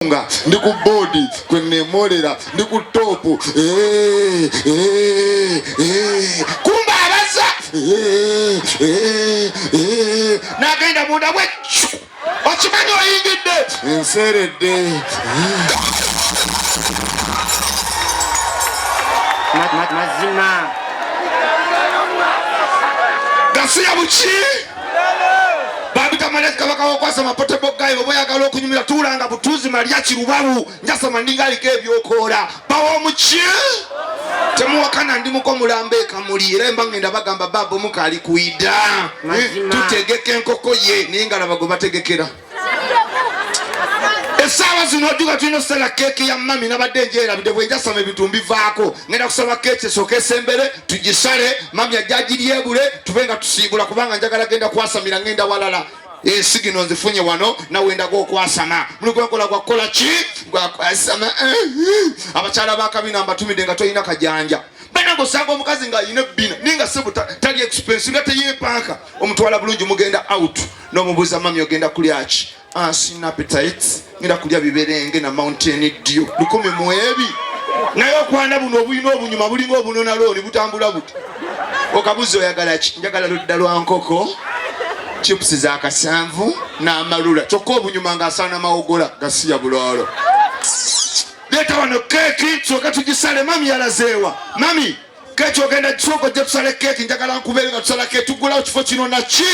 Nga ndi ku boodi kwe nemoolera ndi ku toopu eh, eh, eh. Kumba abaza n'agenda munda bwe okimanyi oyingidde enseeredde. Mazima gasiya buki bambita malezi kabaka wokwasama potable guy oba oyagala okunyumira tuulanga butuuzi malya kirubabu njasama ndinga aliko ebyokoola bawa omuki temuwakana ndi muko mulamba ekamuli era mba ngenda bagamba baba omuka ali kuida tutegeka enkoko ye naye nga laba gwe bategekera essaawa zino ojuga tulina okusala keeki ya mami nabadde ngyerabidde bwe njasama ebintu mbivaako ngenda kusaba keeki esooka esembere tugisale mami ajja agiryebule tube nga tusiibula kubanga njagala genda kwasamira ngenda walala ensi gino nzifunye wano nawe ndaga okwasama muli gwenkola gwakukola ki gwakwasama. Abakyala bakabina mbatumidde nga tolina kajanja banange osanga omukazi ng'alina ebbina naye nga sebo tali expensive nga teyeepanka omutwala bulungi mugenda out n'omubuuza mami ogenda kulya ki? Ah, sina appetite ngenda kulya biberenge na mountain dew 1000 mu ebi naye okwana buno obulina obunyuma bulinga obunona looni butambula buti okabuzi oyagala ki? Njagala ludda lwa nkoko chips za kasanvu n'amalula kyokka obunyuma ng'asaana mawogola gasiya buloolo. Leeta wano keeki tusooke tugisale. Mami yalazeewa? Mami keeki ogenda tusooka ojja tusale keeki njagala nkubeere nga tusala keeki tuggulawo kifo kino naki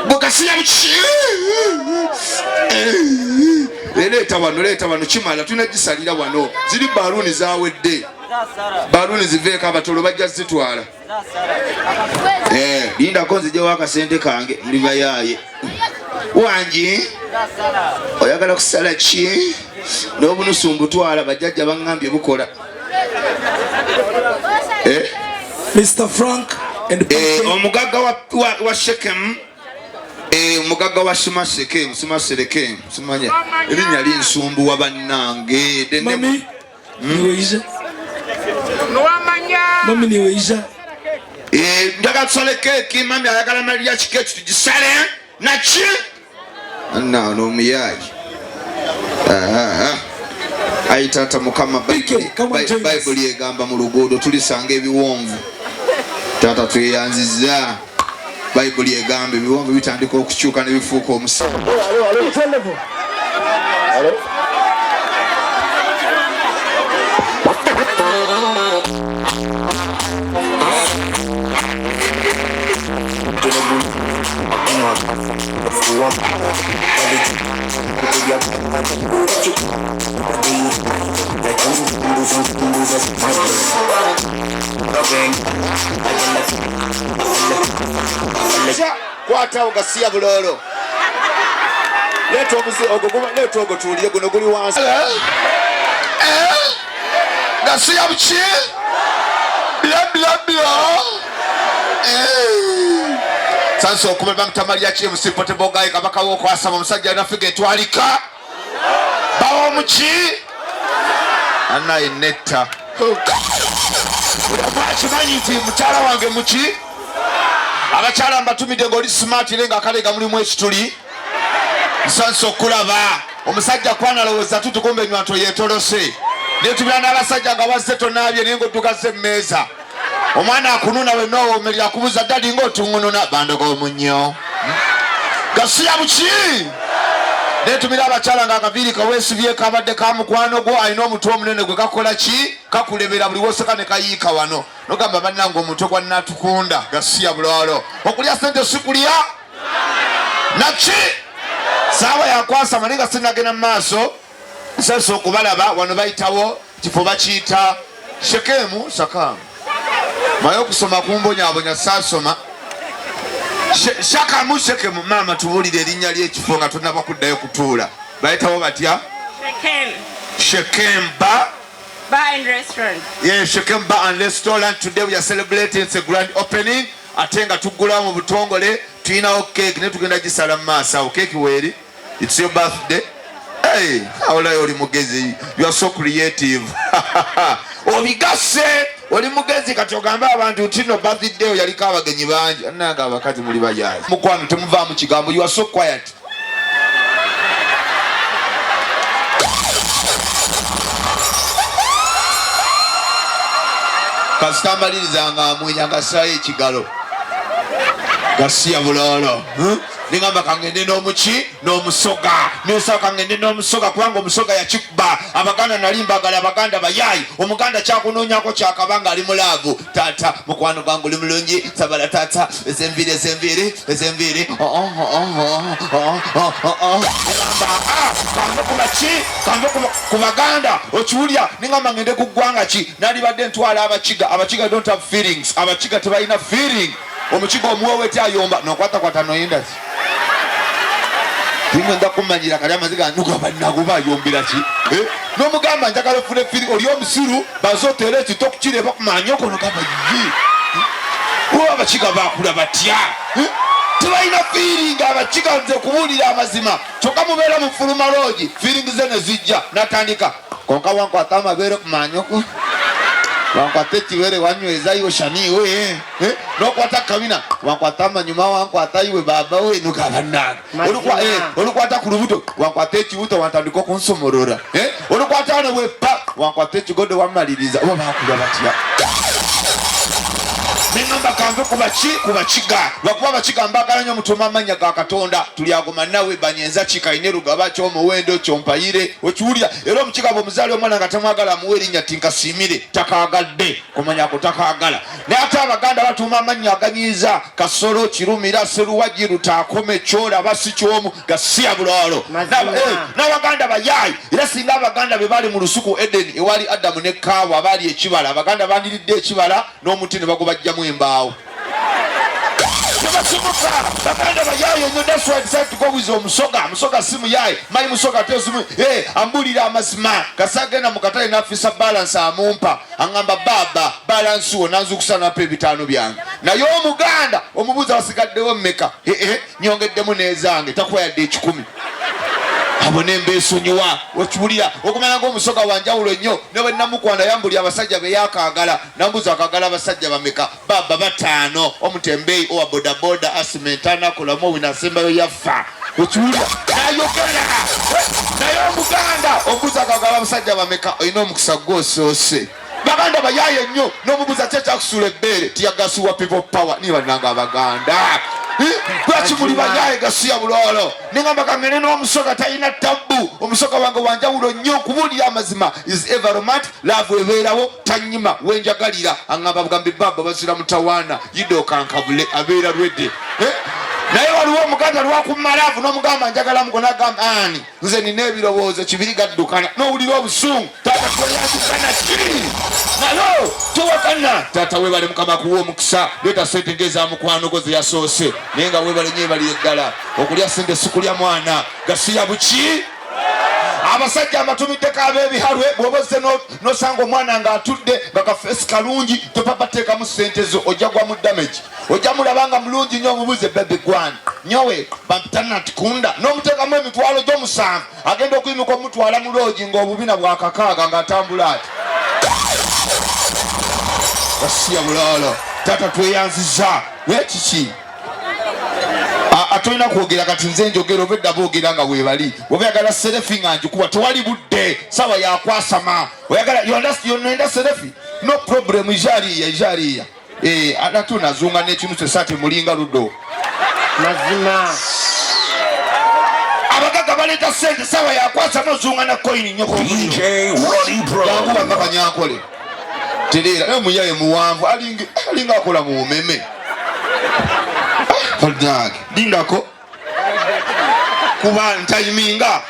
bwegasiya buki leeta wano leeta wano kimala tulina gisalira wano ziri baluuni zawedde baluuni ziveeko abatolo bajja zitwala. Lindako nzijewo akasente kange muli bayaaye wangi oyagala kusala ki n'obunusu mbutwala bajjajja baŋŋambye bukola. Mr. Frank and Omugagga wa Shekemu, omugagga wa Sumasekemu Sumaserekemu simanya erinnya linsumbuwa bannange. Mami niweija mami niweija. Njagala tusale keeki mami ayagala malya kikeeki tugisale naki anna ono omuyaayi. Ayi taata mukama PK, come and join us. Bayibuli egamba mu luguudo tulisanga ebiwonvu taata tweyanziza bayibuli egamba ebiwonvu bitandika okukyuka ne bifuuka omusango. Kwatawo gasiya buloolo leeta omuzi ogwo leeta ogwo tuwulire guno guli wansi. Gasiya buki bya bya bya. Sansa okuba bamutamalya ki MC Portable Guy kabaka w'okwasama omusajja alina figa etwalika bawa omuki anaye netta akimanyi nti mukyala wange muki abakyala mbatumidde ng'oli smart era nga akalega mulimu ekituli nsansa okulaba omusajja kwanalowooza tutukumba enywanto yeetolose netumira n'abasajja nga wazze tonaabye naye ng'oddugaza emmeeza omwana akununa wenna owoomerera akubuuza ddadi ng'otuŋŋununa bandoga omunnyo gasiya buki netumira abakyala nga akaviiri kaweesibyeko abadde ka mukwano gwo alina omutwe omunene gwe kakola ki kakulebera buli woseka ne kayiika wano nogamba bannange omutwe gwa natukunda gasiya bulolo okulya sente si kulya naki saawa yakwasama naye nga sinagenda mu maaso nsasa okubalaba wano bayitawo kifo bakiyita Shekemu Sakamu maye okusoma kumbonyabonya saasoma Shakamu Shekemu maama tubuulire erinnya ly'ekifo nga tonaba kuddayo kutuula bayitawo batya? Shekem. Shekem Bar. Bar and Restaurant. Yeah, Shekem Bar and Restaurant. Today we are celebrating it's a grand opening. Ate nga tuggulawo mu butongole tulinawo keeki naye tugenda gisala mu maaso awo keeki weeri. It's your birthday. Hey, awolayo oli mugezi. You are so creative. Obigasse oli mugezi kati ogambe abantu nti no birthday yaliko abagenyi bangi. Nange abakazi muli bayaye. Mukwano temuvaamu kigambo. You are so quiet. Kasita amaliriza nga amwenya nga assaayo ekigalo. Gasiya buloolo. Nengamba kangende n'omuki n'omusoga. Nensaba kangende n'omusoga kubanga omusoga yakikuba. Abaganda nali mbagala, abaganda bayaayi. Omuganda kyakunoonyako kyakaba nga ali mu laavu. Taata mukwano gwange oli mulungi, sabala taata ezenviiri ezenviiri ezenviiri. Oh, oh, oh, oh, oh, oh, oh. Nengamba ah, kanve ku baki, kanve ku baganda okiwulira. Nengamba ngende ku ggwanga ki? Nalibadde ntwala abakiga. Abakiga don't have feelings. Abakiga tebalina feeling. Omukiga omuwewete ayomba nokwatakwata noyenda ki? Tingo nda kumanyira kali amaziga nuga banago bayombera ki? Eh? Nomugamba njagala ofune feeling oli omusiru bazoteera ekito okukireba kumanya oko nogamba ye. Oba abakiga bakula batya? Eh? Tebalina feeling abakiga nze kubuulira amazima. Kyokka mubeera mu fuluma loogi feeling ze ne zijja natandika konka wankwata amabeere kumanyoko wankwata ekibeere wanyweza iwe shani iwe eh? Nokwata kabina wankwata amanyuma wankwata iwe baba we nuga bannange olukwata ku lubuto wankwata ekibuto wantandika okunsomorora olukwata wano wepa wankwata ekigodo wamaliriza oba bakula batya? Nengamba kanve kubaki kubakiga lwakuba abakiga mbagala nnyo mutuuma amannya ga Katonda tulyagoma nawe banyenza kikaine rugaba kyomuwendo kyompayire okiwulira era omukiga bw'omuzaali omwana nga tamwagala amuwa erinnya tinkasiimire takaagadde kumanya ko takaagala naye ate abaganda batuuma amannya aganyiiza Kasolo Kirumira Seruwagi Lutaakome kyolaba si kyomu gasiya buloolo n'abaganda bayaayi era singa abaganda be bali mu lusuku Edeni ewali Adamu ne Kaawa baali ekibala abaganda bandiridde ekibala n'omuti ne bagubajjamu embaawo tebasimuka baganda bayaaye nnyo. That's why I decided to go with omusoga. Musoga si muyaaye mayi musoga tezimu ambulira amazima kasa agenda mu katale n'afisa balance amumpa aŋŋamba baaba balance wo nanzukusa nampa ebitaano byange naye omuganda omubuuza wasigaddewo mmeka nyongeddemu n'ezange takuwa yadde 100 abo nembeesonyiwa okiwulira okumanya ng'omusoga wanjawulo nnyo ne bwe namukwana yambuli abasajja be yakaagala nambuuza akaagala abasajja bameka baba 5 omutembeeyi owa bodaboda asimentana akolamu owina asembayo yaffa okiwulira nayogera naye omuganda omubuuza akaagala abasajja bameka olina omukisa gwosoose baganda bayaaye nnyo n'omubuuza ki ekyakusuula ebbeere tiyagasuwa people power niye bannanga abaganda lwaki muli bayaaye gasiya buloolo nengamba kangene n'omusoga talina tabbu omusoga wange wanjawulo nnyo nkubuulira amazima is ever romantic love ebeerawo tanyima wenjagalira aŋŋamba bugambi baba bazira mutawaana yidookankabule abeera rwedde naye waliwo omuganda lwakumalaavu n'omugamba njagala mugo n'agamba ani nze nina ebirowoozo kibiri gaddukana n'owulira obusungu taata tweyanzikana ki nayo towakana taata weebale mukama akuwa omukisa leeta sente ng'eza mukwano gwo ze yasoose naye nga weebale nnyo ebalire ddala okulya sente sikulya mwana gasiya buki abasajja amatumiddeko ab'ebihalwe bw'oba ozze n'osanga omwana ng'atudde nga kafeesi kalungi topapa teekamu ssente zo ojja gwa mu damage ojja mulaba nga mulungi nnyo omubuuze bebi gwan nyowe bampitannatikunda n'omuteekamu emitwalo gy'omusanvu agenda okuyimuka omutwala mu loogi ng'obubina bwakakaaga ng'atambula ati gasiya bulaala taata tweyanziza naye kiki atolina kwogera kati nze njogera oba edda boogera nga weebali oba oyagala serefi nga njikuba tewali budde sawa yakwasama oyagala yonenda serefi no problem ijariya ijariya ate onazunga n'ekinu kyo saati mulinga ludo mazima abagagga baleeta sente sawa yakwasama ozunga na koyini nnyoko DJ Roddy Pro. yankuba nga banyankole tereera naye omuyaye muwanvu alinga akola mu mumeme bannange lindako kuba ntayiminga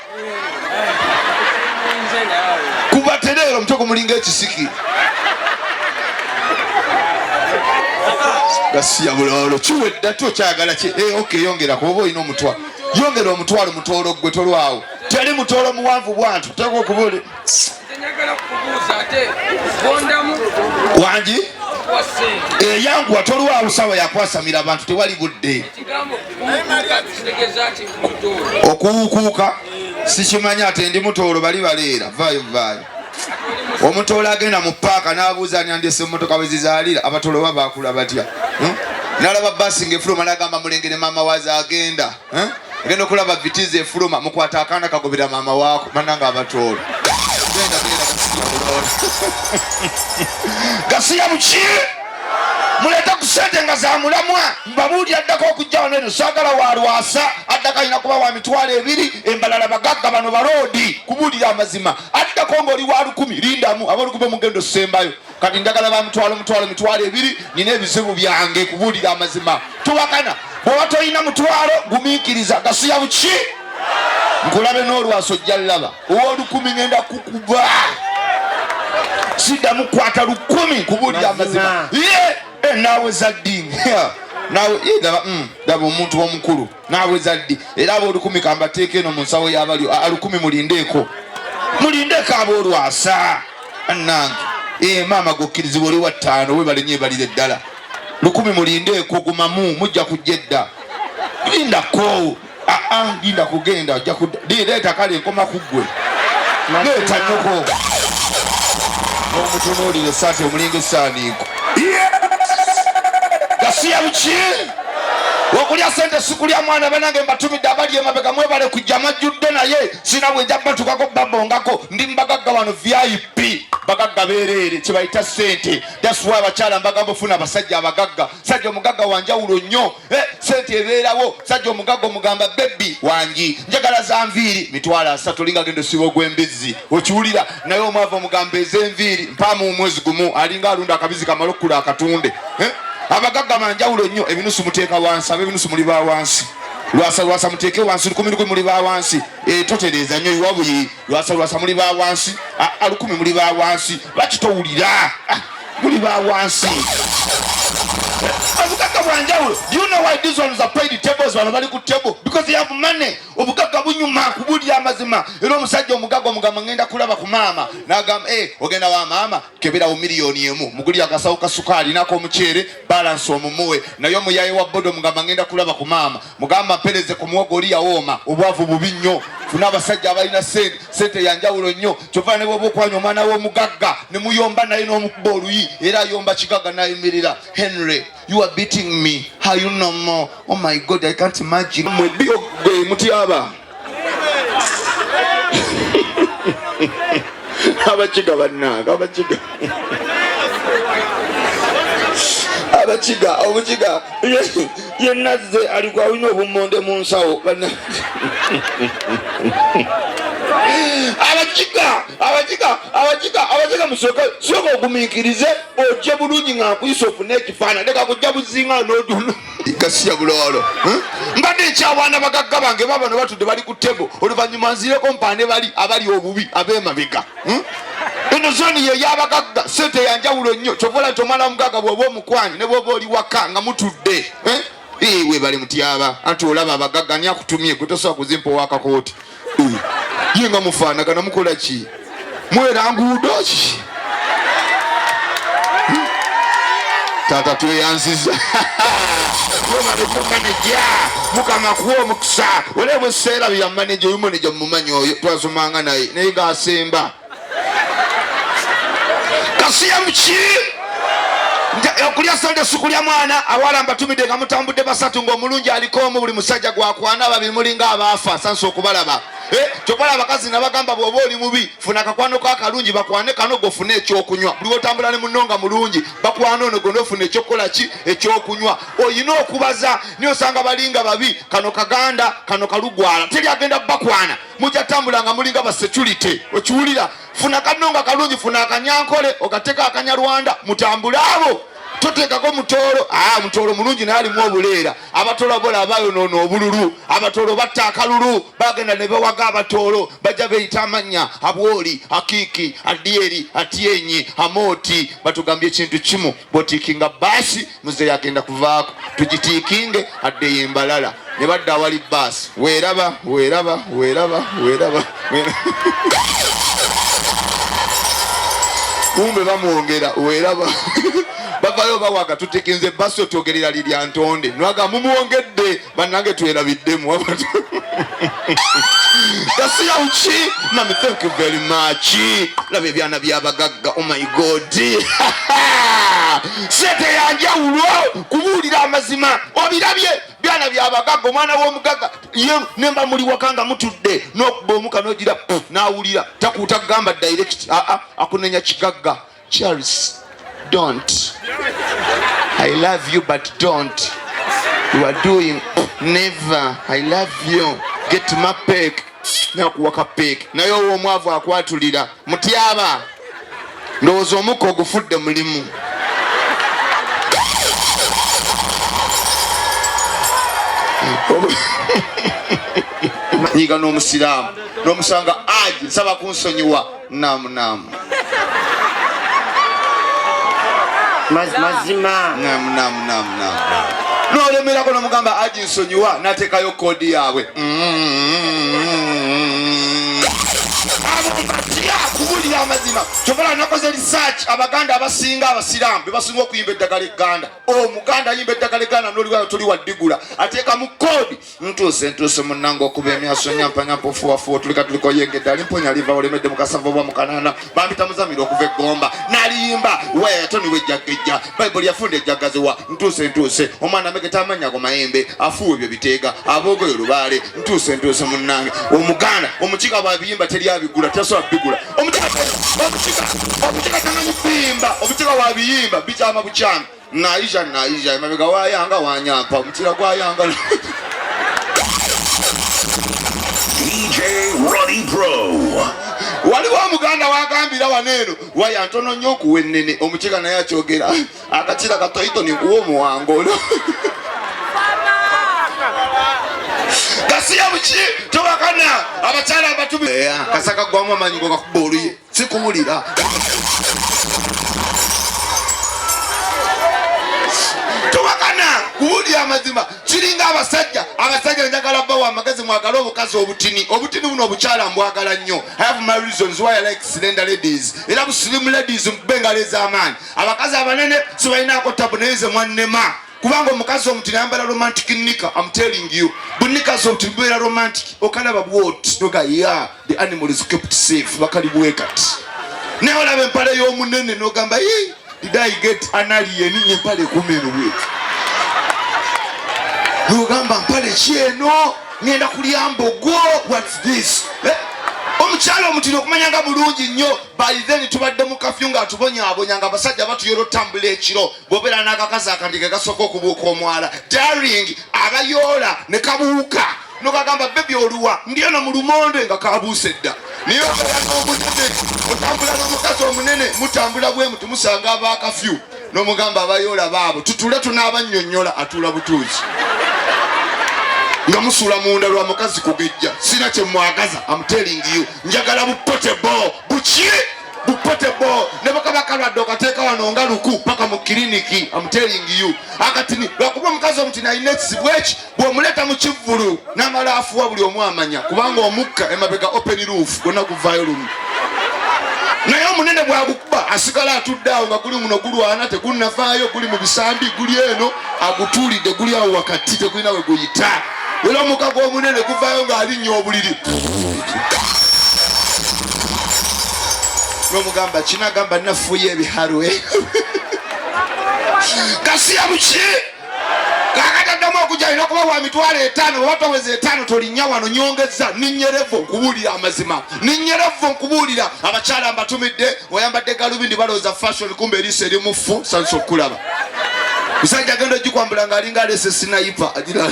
kuba tereera omutwe gumulinga ekisiki gasiya buloolo kiwedda ti okyagala ki okay yongera kuba olina omutwalo yongera omutwalo mutoolo gwe tolwawo teri mutoolo muwanvu bwantu teeka okuba oli Njagala kukubuuza ate gondamu wangi wa ssente. Eyanguwa tolwawo sawa yakwasamira abantu tewali budde. Ekigambo kuwukuuka kitegeeza nti mutoolo. Okuwukuuka sikimanyi ate ndi mutoolo bali baleera vaayo vaayo. Omutoolo agenda mu paaka n'abuuza ani andyese emmotoka bwe zizaalira abatoolo baba baakula batya? N'alaba bbaasi ng'efuluma n'agamba mulengere maama waazo agenda. Agenda okulaba vitizi efuluma mukwata akaana kagobera maama waako bannange abatoolo. Genda genda. Gasiya buki muleete ku sente nga za mulamwa. Mbabuulira, addako okujja wano eno saagala wa lwasa, addako alina kuba wa 20,000. Embalala bagagga bano baloodi, kubuulira amazima. Addako ng'oli wa 1,000, lindamu ab'olukumi omugendo sembayo. Kati njagala ba mutwalo, mutwalo, 20,000. Nina ebizibu byange, kubuulira amazima. Tuwakana bw'oba tolina mutwalo, gumiikiriza. Gasiya buki nkulabe n'olwaso ojja laba ow'olukumi ngenda kukuba, siddamu kukwata 1,000, kubuulira amazima. Ye naawe zaddi, naawe laba, laba omuntu omukulu naawe zaddi. Era ab'olukumi kambateeka eno mu nsawo y'abali 1,000. Mulindeeko, mulindeeko ab'olwasa annange. Maama gokkirizibwa oli wa 5, webale nnyo, ebalire ddala 1,000. Mulindeeko, gumamu, mujja kujja edda. Lindako, aa, linda kugenda, ojja kudda. Leeta kale nkoma ku ggwe, leeta nnyoko n'omutunuulira essaati omulinga essaaniiko. Gasiya buki okulya sente sikulya mwana. Banange mbatumidde abali emabega, mwebale kujja, mwajjudde, naye sina bwe nja batukako babongako. Ndi mubagagga wano, VIP, bagagga beereere kyebayita sente. That's why abakyala mbagamba ofuna abasajja abagagga. Sajja omugagga wanjawulo nnyo. Sente ebeerawo. Sajja omugagga omugamba, "Baby wangi, njagala za nviiri 30,000," olinga genda osiba ogw'embizzi, okiwulira? Naye omwavu omugamba, "Ez'enviiri mpaamu omwezi gumu," alinga alunda akabizi kamala okukula akatunde. Abagagga banjawulo nnyo. Ebinusu muteeka wansi, ab'ebinusu muli ba wansi. Lwasa, lwasa muteeke wansi. 1,000, 1,000 muli ba wansi. Totereeza nnyo iwabuyi. Lwasa, lwasa muli ba wansi. 1,000 muli ba wansi. Lwaki towulira? Ah, muli ba wansi. Obugagga bwanjawulo. Do you know why these ones are paid tables? Bano bali ku table because they have money. Obugagga bunyuma, kubulya amazima. Era omusajja omugagga omugamba, "Ngenda kulaba ku maama," nagamba, "Ogenda wa maama, keberawo 1 million, mugulya akasawo ka sukaali n'ak'omuceere, balance omumuwe." Naye omuyaye wa bodo omugamba, "Ngenda kulaba ku maama," mugamba, "Mpereze ku muwogo, oli yawooma." Obwavu bubi nnyo. Funa abasajja abalina sente, sente yanjawulo nnyo. Kyova ne bwoba okwanya omwana w'omugagga ne muyomba naye n'omukuba oluyi, era ayomba kigagga n'ayimirira, "Henry, you are beating me. How you know more? Oh my God, I can't imagine." Mwe gwe mutyaba abakiga bannange, abakiga, abakiga, obukiga yenazze aliko alina obumonde mu nsawo. Abakiga, abakiga, abakiga, abakiga, musooke, sooka ogumiikirize ojje bulungi nga nkuyisa ofune ekifaananyi. Leka kujja buzinga n'odunu gasiya buloolo. Mbadde nkyawaana bagagga bange babano batudde bali ku table. Oluvannyuma nzireko mpande bali abali obubi ab'emabega. Eno zone ye y'abagagga, sente yanjawulo nnyo. Kyova ola nti omwana w'omugagga bw'oba omukwanyi ne bw'oba oli waka nga mutudde, eh? Webale mutyaba, anti olaba abagagga. Ani akutumye? Gwe tosobola kuzimpa owakakooti. Ye nga mufaanagana, mukola ki? Mwera nguudo ki? Taata tweyanziza, webaleko maneja, mukama kuwa omukisa. Olaba ebiseera bya maneja, oyo maneja mumumanyi, oyo twasomanga naye, naye ng'asemba kasiya muki okulya sente sikulya mwana. Awala mbatumidde nga mutambudde basatu, ng'omulungi aliko omu, buli musajja gwakwana babiri, mulinga abaafa. Sansa okubalaba. Kyopala abakazi nabagamba, bw'oba oli mubi, funa akakwano ko akalungi, bakwane kano gofune ekyokunywa. Buli wotambula ne munno nga mulungi, bakwana ono gwe nofuna ekyokukola ki? Ekyokunywa. Oyina okubaza, niye osanga balinga babi, kano kaganda, kano kalugwala, teri agenda bakwana, mujja tambula nga mulinga ba security, okiwulira? Funa kanno nga kalungi, funa akanyankole ogateka akanyarwanda, mutambule abo. Toteekako mutoolo. Ah, mutoolo mulungi naye alimu obuleera. Abatoolo bola abayonoona obululu, abatoolo batta akalulu, bagenda ne bawaga abatoolo, bajja beeyita amannya abwoli, akiiki, adyeri, atyenyi, amooti. Batugambye ekintu kimu, bw'otiikinga baasi, muzeeyi agenda kuvaako, tugitiikinge addeyo embalala. Ne badda awali baasi, weeraba, weeraba, weeraba, weeraba, kumbe bamwongera, weeraba bavayo bawaga, tutikinze basi, otwogerera lirya ntonde nwaga mumwongedde. Bannange twerabiddemu gasiya uki. Mami, thank you very much. Laba ebyana byabagagga, oh my God. Sente yanjawulo kubuulira amazima. Obirabye byana byabagagga, omwana w'omugagga ye nemba muli waka nga mutudde n'okuba omuka n'ogira n'awulira takuuta kugamba direct, aa akunenya kigagga. Charles, don't, I love you but don't, you are doing never, I love you, get my peck, nakuwa ka peck. Naye ow'omwavu akwatulira mutyaba, ndowooza omukka ogufudde mulimu. Nyiga n'omusiraamu n'omusanga aji nsaba kunsonyiwa naamu naamu. Mazima. Naamu naamu naamu naamu. N'olemerako n'omugamba aji nsonyiwa, n'ateekayo koodi yaabwe. Abo mbatya kubuulira amazima. Kyovala nakoze research, abaganda abasinga abasiraamu bebasinga okuyimba eddagala egganda. Omuganda ayimba eddagala egganda n'oliwa toli waddigula ateekamu koodi. Ntuuse ntuuse munnange okuba emyaso nyampanya mpofuwafuwa tulika tuliko yengedde ali mponya liva olemedde mukasavu oba mukanana bambita muzamira okuva eggomba n'aliyimba waya yatoniwa ejjagejja bayibuli yafunda ejjagaziwa. Ntuuse ntuuse omwana meketa amannya go mayembe afuuwa ebyo biteega aboogoyo lubaale. Ntuuse ntuuse munnange. Omuganda omukiga bwabiyimba teri abigula, tasobola bigula. Omukiga tamanyi biyimba, omukiga wabiyimba bikyama bukyama. Naija naija emabega wayanga wanyampa omukira gwayanga. DJ Ronnie Pro. Waliwo omuganda wagambira wano eno waya ntono nnyo okuwa ennene, omukiga naye akyogera akakira katoyito nikuwa omuwango olwo gasiya buki tobakana abakyala abatumi kasaka gwamu amanyi go gakuba oluye sikuwulira. Tobakana kuwulira amazima. Kiringa abasajja, abasajja njagala bawa amagezi, mwagale obukazi obutini. Obutini buno obukyala mbwagala nnyo. I have my reasons why I like slender ladies. Era buslim ladies mukube engalo ez'amaanyi. Abakazi abanene sibalinaako tabu, naye nze mwannema kubanga omukazi omutini ayambala romantic nika. I'm telling you, bunikazi obutini bubeera romantic, okalaba bwoti noga yeah, the animal is kept safe, bakali bwe kati. Naye olaba empale y'omunene n'ogamba, did I get an alien? Empale ekuma eno bweti nogamba mpale ki eno, ngenda kulya mbogo, what's this? Omukyala omutini okumanya nga bulungi nnyo. By then tubadde mu kafyu nga atubonyaabonya nga abasajja batuyola otambula ekiro. Bw'obeera n'akakazi akandi ke kasooka okubuuka omwala, daring abayoola ne kabuuka nokagamba bebi oluwa ndi eno mu lumonde nga kabuuse dda. Naye obeera n'omunene, otambula n'omukazi omunene, mutambula bwe muti musanga abakafyu n'omugamba abayoola baabo tutule tunaabannyonnyola, atuula butuuzi nga musuula munda lwa mukazi kugejja. Sina kye mwagaza, I'm telling you, njagala bupotable buki bupotable ne bwekaba kalwadde okateeka wano nga luku paka mu kiriniki. I'm telling you, akatini lwakuba omukazi omutini alina ekizibu eki bw'omuleeta mu kivvulu n'amala afuwa buli omu amanya kubanga omukka emabega open roof gwonna guvaayo lumu. Naye omunene bw'agukuba asigala atudde awo nga guli muno gulwana tegunnavaayo, guli mu bisambi, guli eno agutuulidde, guli awo wakati tegulina we guyita. Era omukka gw'omunene guvaayo ng'alinnya obuliri n'omugamba kinagamba nafuye ebihalwe gasiya buki kakataddamu okujja alina okuba wa 500,000. Bweba toweza 5 tolinnya wano. Nyongeza ninyerevu nkubuulira amazima, ninyerevu nkubuulira. Abakyala mbatumidde, oyambadde galubindi balowooza fashion, kumbe eriiso erimufu. Sansa okulaba musajja agenda ogikwambula ng'alinga alese sniper agira.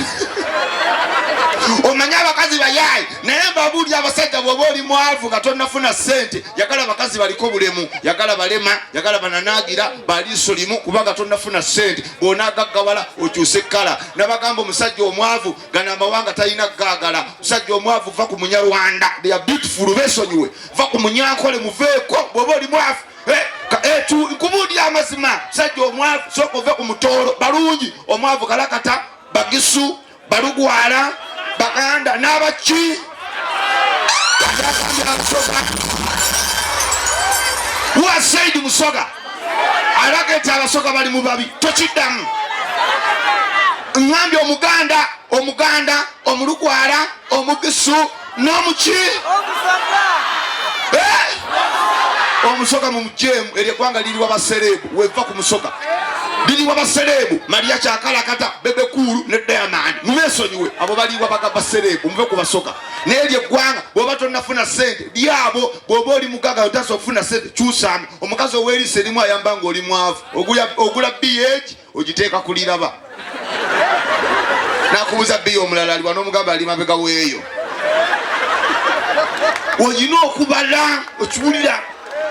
Omanye abakazi bayaayi, naye mbabuulira abasajja, bw'oba oli mwavu nga tonnafuna ssente, yagala abakazi baliko bulemu, yagala balema, yagala bananaagira baliiso limu, kubanga tonnafuna ssente. Bw'onaagaggawala okyuse ekkala. Nabagamba omusajja omwavu gano amawanga talina gaagala. Musajja omwavu va ku munyarwanda, they are beautiful, beesonyiwe, va ku munyankole, muveeko bw'oba oli mwavu. Nkubuulira amazima, musajja omwavu sooka ove ku mutoolo balungi. Omwavu kalakata bagisu balugwala baganda n'abaki. Who said musoga alaga nti abasoga bali mu babi? Tokiddamu. Ŋŋambye omuganda, omuganda, omulugwala, omugisu n'omuki. Omusoga mumujeemu, eryo eggwanga liriwa basereebu. Weva ku musoga liriwa basereebu. Maria Kyakalakata, Bebe Cool ne Diamond mubesonyiwe, abo baliwa baga basereebu. Muve ku basoga. Naye eryo eggwanga bw'oba tonnafuna ssente lyabo, bw'oba oli mugaga otasa okufuna ssente, kyusaamu. Omukazi ow'eriiso erimu ayamba ng'oli mwavu, ogula bh ogiteeka ku liraba, nakubuza bbiya omulala aliwa n'omugamba ali mabega weeyo. Olina okubala okiwulira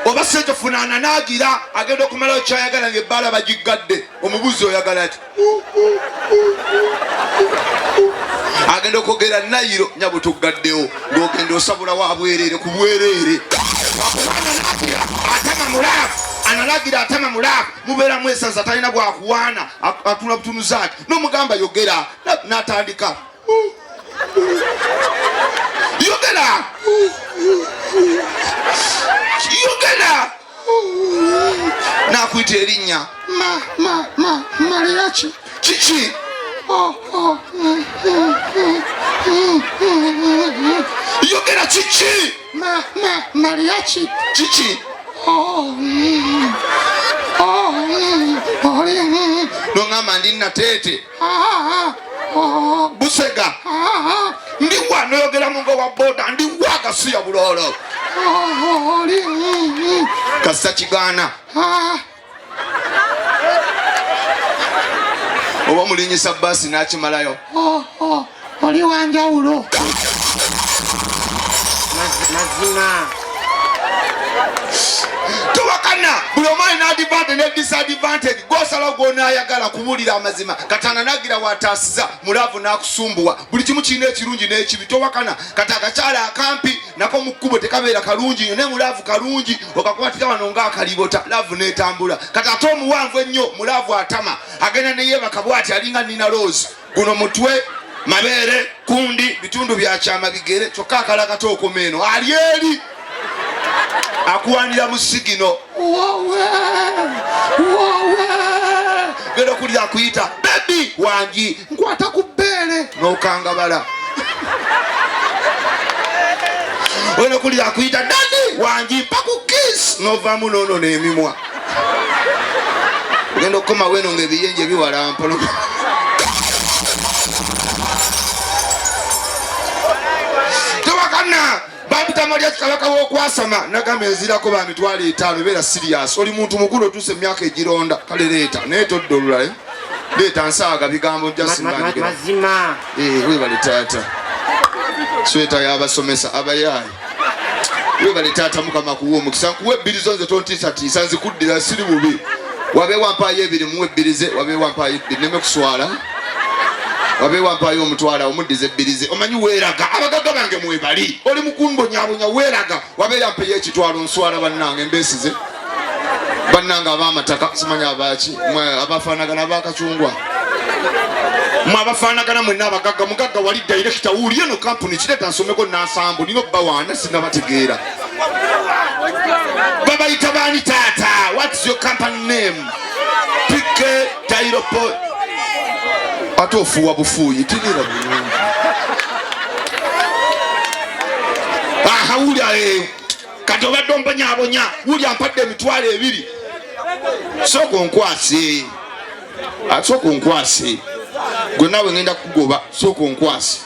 oba sente funaana naagira agenda okumalayo kyayagala ngaebbaala bagiggadde. Omubuzi oyagala ki? Agenda okwogera nayiro nyabo tuggaddewo, ng'ogenda osabula wa bwereere ku bwereere. Atama mulaavu analagira, atama mulaavu mubeera mwesanza, talina bwakuwaana, atula butunuzi ati n'omugamba yogera, n'atandika yogera yogera, nakuyita erinnya Ma ma ma mariachi. Kiki? Oh oh. Yogera kiki? Ma ma mariachi. Kiki? Oh. Oh. Oli. Noŋamba ndi Nateete. Ah ah. Oh. Busega. Ah ah. Ndiwa noyogera nga wa boda, ndiwa gasiya buloolo. Oh, oli. Kasita kigaana. Ah. Oba omulinyisa baasi n'akimalayo. Oh oh. Oli wanjawulo. Mazima. Towakana, buli omu alina advantage ne disadvantage, gwosalawo gwonaayagala. Kubuulira amazima, katana nagira wataasiza mulaavu n'akusumbuwa. Buli kimu kirina ekirungi n'ekibi, towakana. Kati akakyala akampi nako mu kkubo tekabeera kalungi nnyo, naye mulaavu kalungi, okakwatira wano ng'akalibota, laavu n'etambula. Kati ate omuwanvu ennyo mulaavu atama, agenda neyeebaka bwati, alinga Nina Rose. Guno mutwe, mabeere, kundi, bitundu byakyama, bigere, kyokka akalakata okoma eno, ali eri akuwanira mu sigino. Wowe. Wowe. Genda okulira akuyita baby wangi. Nkwata ku bbeere. N'okangabala. Ogenda okulira akuyita daddy wangi, mpa ku kiss, n'ovaamu n'onona emimwa. Ogenda okukoma weno ng'ebiyenje biwalampa. Tewakana, bampita Malya kabaka w'okwasama. Nagamba enzirako ba 50,000. Beera serious, oli muntu mukulu, otuuse emyaka egironda. Kale leeta, naye todda olulala, eh? Leeta nsaaga bigambo. Mazima. Webale taata, sweta y'abasomesa abayaayi. Webale taata, Mukama kuwa omukisa. Nkuwa ebbiri zo, nze tontiisatiisa, nzikuddira, siri bubi. Wabeewo ampaayo ebiri, muwa ebbirize. Wabeewo ampaayo ebbiri, neme kuswala. Wabeewo ampaayo omutwala, omuddiza ebbirize. Omanyi weeraga, abagagga bange mwebali, oli mukumbonyabonya, weeraga. Wabeeyo ampeyo ekitwalo, nswala. Bannange mbeesize, bannange ab'amataka, simanyi abaki, mwe abafaanagana, abakacungwa, mwe abafaanagana mwenna abagagga. Mugagga wali director, wuuli eno kampuni kireeta nsomeko nansambu, nina obbawaana, sinabategeera. Babayita baani taata? What is your company name? PK Tairopo. Ate ofuuwa bufuuyi, tegeera bulungi. Aha, wulya, kati obadde ombonyabonya. Wulya, mpadde 20,000. Sooka onkwase. Ah, sooka onkwase gwe, naawe ngenda kukugoba. Sooka onkwase,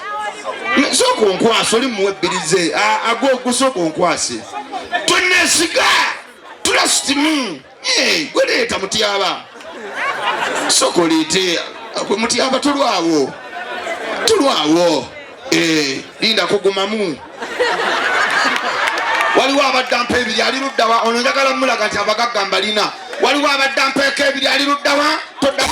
sooka onkwase, oli muwebbirize agwo. Sooka onkwase, tonesiga, trust me. Gwe leeta mutyaba, sooka oleete gwe mutyaba, tolwawo, tolwawo. Linda kugumamu. Waliwo abadde ampa ebiri, ali luddawa ono? Njagala mulaga nti abagagga mbalina. Waliwo abadde ampeeko ebiri, ali luddawa? Todda.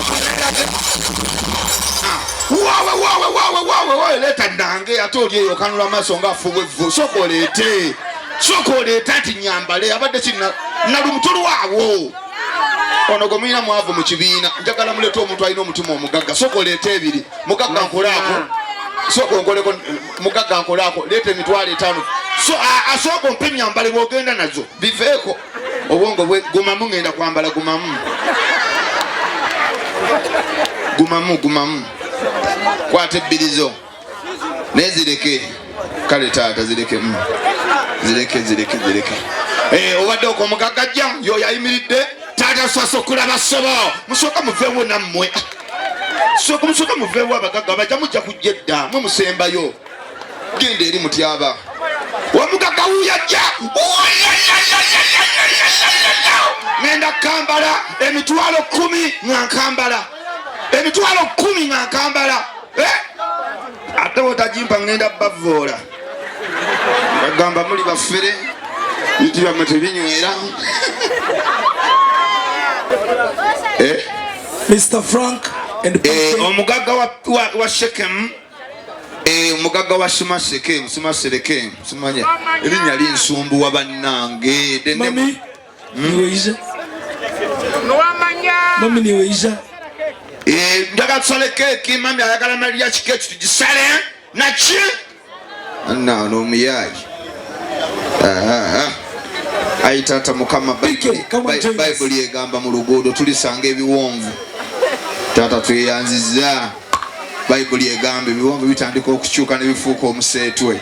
Waawe waawe waawe waawe waawe, leeta nange. Ate oli eyo okanula amaaso nga afuubwa evvu. Sooka oleete, sooka oleete nti nyambale. Abadde ki nalumutolwawo ono gwe mulina mwavu mu kibiina. Njagala muleete omuntu alina omutima omugagga. Sooka oleete ebiri, mugagga nkolaako, sooka onkoleko, mugagga nkolaako. Leeta 50,000. So asooka ompe nyambale, bwogenda nazo biveeko obwongo bwe. Gumamu, ngenda kwambala. Gumamu, gumamu, gumamu. Kwata ebbirizo naye zireke. Kale taata, zireke, Zireke, zireke, zireke. Eh, obadde oko omugagga ajja yoyo ayimiridde. Taata sasa okulaba ssobo, musooka muveewo nammwe, sooka musooka muveewo. Abagagga bajja, mujja kujja edda, mwe musembayo. Genda eri mutyaba, omugagga wuuyo ajja. Ngenda kambala 100,000 nga nkambala 100,000 nga nkambala. Eh? Ate wotagimpa ngenda bavoola, bagamba muli bafere, bintu byammwe tebinywera. Eh? Mr. Frank and Eh, PK. omugagga wa Shekemu, omugagga wa Shima Shekemu, Sima Sherekemu, simanya erinnya linsumbuwa bannange. Mami, niweija. Mami, niweija. Eh, njagala tusale keeki. Mami ayagala mariachi keeki, tugisale naki nno omuyayi. Ayi taata mukama. PK, come and join us. Bayibuli egamba mu luguudo tulisanga ebiwonvu. Taata tweyanziza, Bayibuli egamba ebiwonvu bitandika okukyuka ne bifuuka omuseetwe.